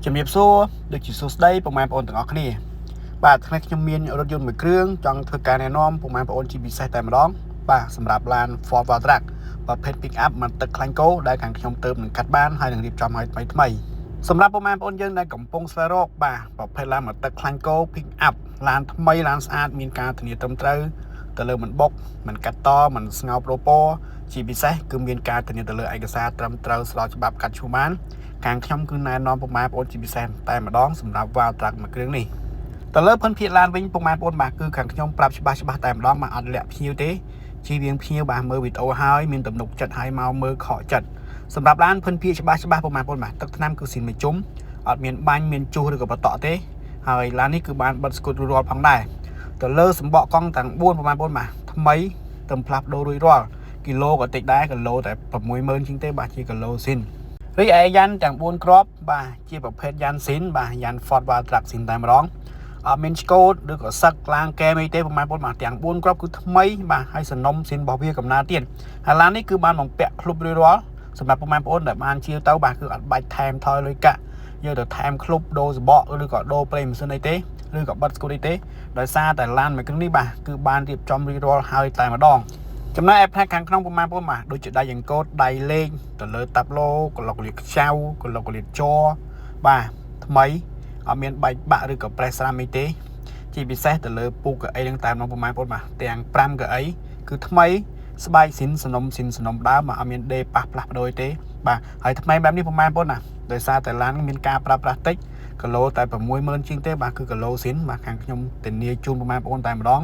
ជំរាបសួរដូចជាសួស្តីពុកម៉ែបងប្អូនទាំងអស់គ្នាបាទថ្ងៃខ្ញុំមានរថយន្តមួយគ្រឿងចង់ធ្វើការណែនាំពុកម៉ែបងប្អូនជាពិសេសតែម្ដងបាទសម្រាប់ឡាន Ford Wildtrak ប្រភេទ Pick up មិនទឹកខ្លាញ់គោដែលខាងខ្ញុំទៅនឹងកាត់បានហើយនឹងរៀបចំឲ្យថ្មីថ្មីសម្រាប់ពុកម៉ែបងប្អូនយើងដែលកំពុងស្វែងរកបាទប្រភេទឡានមកទឹកខ្លាញ់គោ Pick up ឡានថ្មីឡានស្អាតមានការធានាត្រឹមត្រូវទៅលើមិនបុកមិនកាត់តមិនស្ងោប្រូពណ៌ជាពិសេសគឺមានការធានាទៅលើឯកសារត្រឹមត្រូវស្របច្បាប់កាត់ឈូបានខាងខ្ញុំគឺណែនាំពុកម៉ែបងប្អូនជាពិសេសតែម្ដងសម្រាប់ Wildtrak មួយគ្រឿងនេះទៅលើភិនភាគឡានវិញពុកម៉ែបងប្អូនបាទគឺខាងខ្ញុំប្រាប់ច្បាស់ច្បាស់តែម្ដងបាទអត់លាក់ភ្ញៀវទេជៀសវាងភ្ញៀវបាទមើលវីដេអូហើយមានទំនុកចិត្តហើយមកមើលខកចិត្តសម្រាប់ឡានភិនភាគច្បាស់ច្បាស់ពុកម៉ែបងប្អូនបាទទឹកថ្នាំគឺស៊ីនមួយជុំអត់មានបាញ់មានជុះឬក៏បតក់ទេហើយឡាននេះគឺបានបិទស្គូតរួចរាល់ផងដែរទៅលើសម្បកកង់ទាំង4ពុកម៉ែបងប្អូនបាទថ្មីទំផ្លាស់ប្ដូររួចរាល់គីឡូក៏តិចដែរគីឡូតែ60000ជាងទេបាទជាគីឡូស៊ីនរីឯយ៉ាន់ទាំង4គ្រាប់បាទជាប្រភេទយ៉ាន់ស៊ីនបាទយ៉ាន់ Ford Wildtrak ស៊ីនតែម្ដងអត់មានឆ្កូតឬក៏សឹកឡាងកែមអីទេប្រហែលពុនបាទទាំង4គ្រាប់គឺថ្មីបាទហើយសនំស៊ីនរបស់វាកំណើទៀតហើយឡាននេះគឺបានបំពាក់ក្លុបរួចរាល់សម្រាប់ពុកម៉ែបងប្អូនដែលបានជាវទៅបាទគឺអត់បាច់ថែមថយលុយកាក់យកទៅថែមក្លុបដូរសបកឬក៏ដូរប្រេងម៉ាស៊ីនអីទេឬក៏បិទស្គូតអីទេដោយសារតែឡានមួយគ្រឿងនេះបាទគឺបានរៀបចំរួចរាល់ហើយតែម្ដងចំណែកឯផ្នែកខាងក្នុងប្រមាណបងបាទដូចជាដៃអង្កូតដៃលេខទៅលើតាប់ឡូក្លុកលៀតខ្ចៅក្លុកលៀតជ័របាទថ្មីអត់មានបែកបាក់ឬក៏ប្រេះស្រាំអីទេជាពិសេសទៅលើពូកៅអីនឹងតាមនោះប្រមាណបងបាទទាំង5កៅអីគឺថ្មីស្បែកស៊ីនសនំស៊ីនសនំដើមអត់មានដេប៉ះផ្លាស់ប្ដូរទេបាទហើយថ្មីបែបនេះប្រមាណបងណាដោយសារតែឡានមានការប្រើប្រាស់តិចគីឡូតែ60000ជាងទេបាទគឺគីឡូស៊ីនបាទខាងខ្ញុំធានាជូនប្រមាណបងតែម្ដង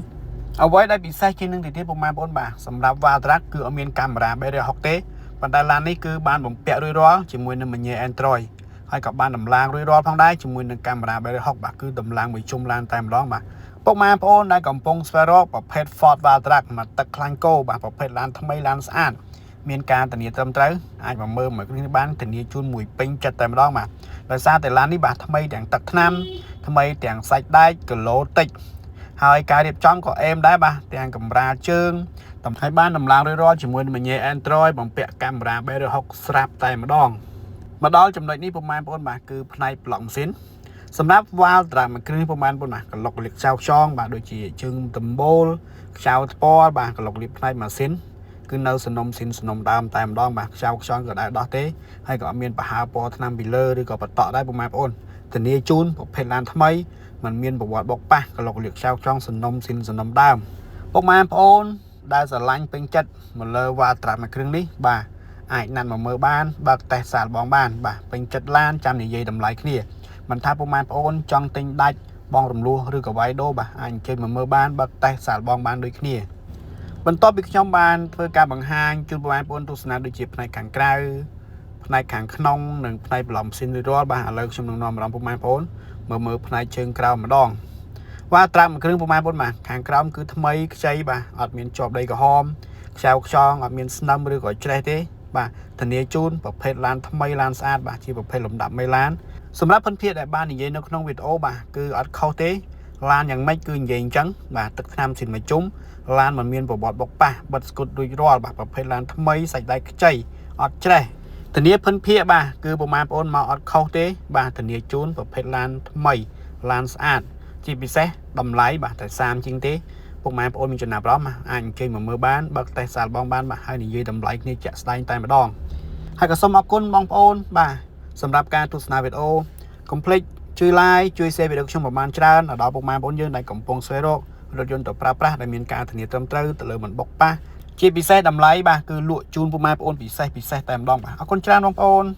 អ្វីដែលពិសេសជាងនឹងទៅទៀតពុកម៉ែបងប្អូនបាទសម្រាប់ Wildtrak គឺអត់មានកាមេរ៉ា360ទេប៉ុន្តែឡាននេះគឺបានបំពាក់រួចរាល់ជាមួយនឹងម៉ាញ៉េ Android ហើយក៏បានដំឡើងរួចរាល់ផងដែរជាមួយនឹងកាមេរ៉ា360បាទគឺដំឡើងមួយជុំឡានតែម្ដងបាទពុកម៉ែបងប្អូនដែលកំពុងស្វែងរកប្រភេទ Ford Wildtrak មកទឹកខ្លាញ់គោបាទប្រភេទឡានថ្មីឡានស្អាតមានការធានាត្រឹមត្រូវអាចមកមើលមួយគ្រឿងនេះបានធានាជូនមួយពេញចិត្តតែម្ដងបាទដោយសារតែឡាននេះបាទថ្មីទាំងទឹកថ្នាំថ្មីទាំងសាច់ដែកគីឡូតិចហើយការរៀបចំក៏អេមដែរបាទទាំងកម្រាលជើងតំឲ្យបានដំឡើងរួចរាល់ជាមួយនឹងម៉ាញ៉េ Android បំពាក់កាមេរ៉ា360ស្រាប់តែម្ដងមកដល់ចំណុចនេះពុកម៉ែបងប្អូនបាទគឺផ្នែកប្លង់ម៉ាស៊ីនសម្រាប់ Wildtrak មួយគ្រឿងពុកម៉ែបងប្អូនបាទក្លុកលៀកខ្ចៅខ្យងបាទដូចជាជើងដំបូលខ្ចៅថ្ពាល់បាទក្លុកលៀបផ្នែកម៉ាស៊ីនគឺនៅសនំស៊ីនសនំដើមតែម្ដងបាទខ្ចៅខ្យងក៏ដែរដោះទេហើយក៏អត់មានប្រហើពណ៌ថ្នាំពីលើឬក៏បតក់ដែរពុកម៉ែបងប្អូនធានាជូនប្រភេទឡានថ្មីมันមានប្រវត្តិបុកប៉ះក្លុកលៀកខ្ចៅខ្យងសនំស៊ីនសនំដើមពុកម៉ែបងប្អូនដែលស្រឡាញ់ពេញចិត្តមកលើ Wildtrak មួយគ្រឿងនេះបាទអាចណាត់មកមើលបានបើកតេស្តសាកល្បងបានបាទពេញចិត្តឡានចាំនិយាយតម្លៃគ្នាមិនថាពុកម៉ែបងប្អូនចង់ទិញដាច់បងរំលោះឬក៏វាយដូរបាទអាចអញ្ជើញមកមើលបានបើកតេស្តសាកល្បងបានដូចគ្នាបន្ទាប់ពីខ្ញុំបានធ្វើការបង្ហាញជូនបងប្អូនទស្សនាដូចជាផ្នែកខាងក្រៅផ្នែកខាងក្នុងនិងផ្នែកប្រឡំស៊ីនរួចរាល់បាទឥឡូវខ្ញុំនឹងនាំអារម្មណ៍ពុកម៉ែបងប្អូនមើលមើលផ្នែកជើងក្រោមម្ដងបាទត្រាំមួយគ្រឿងពុកម៉ែបងប្អូនបាទខាងក្រោមគឺថ្មីខ្ចីបាទអត់មានជាប់ដីក្រហមខ្ចៅខ្យងអត់មានស្នឹមឬក៏ច្រេះទេបាទធានាជូនប្រភេទឡានថ្មីឡានស្អាតបាទជាប្រភេទលំដាប់មេឡានសម្រាប់ភិនភាគដែលបាននិយាយនៅក្នុងវីដេអូបាទគឺអត់ខុសទេឡានយ៉ាងម៉េចគឺនិយាយអញ្ចឹងបាទទឹកថ្នាំស៊ីនមួយជុំឡានមិនមានប្រវត្តិបុកប៉ះបិទស្គុតរួចរាល់បាទប្រភេទឡានថ្មីសាច់ដែកខ្ចីអត់ច្រេះធានាភិនភាគបាទគឺប្រមាណបងប្អូនមកអត់ខុសទេបាទធានាជូនប្រភេទឡានថ្មីឡានស្អាតជាពិសេសតម្លៃបាទតែ30ជាងទេពុកម៉ែបងប្អូនមានចំណាប់អារម្មណ៍អាចអញ្ជើញមកមើលបានបើកតេស្តសាកល្បងបានបាទហើយនិយាយតម្លៃគ្នាជាក់ស្ដែងតែម្ដងហើយក៏សូមអរគុណបងប្អូនបាទសម្រាប់ការទស្សនាវីដេអូកុំភ្លេចជួយ like ជួយ share វីដេអូខ្ញុំប្រហែលច្រើនដល់ពុកម៉ែបងប្អូនយើងដែលកំពុងស្វែងរករថយន្តទៅប្រើប្រាស់ដែលមានការធានាត្រឹមត្រូវទៅលើមិនបុកប៉ះជាពិសេសតម្លៃបាទគឺលក់ជូនពុកម៉ែបងប្អូនពិសេសពិសេសតែម្ដងបាទអរគុណច្រើនបងប្អូន។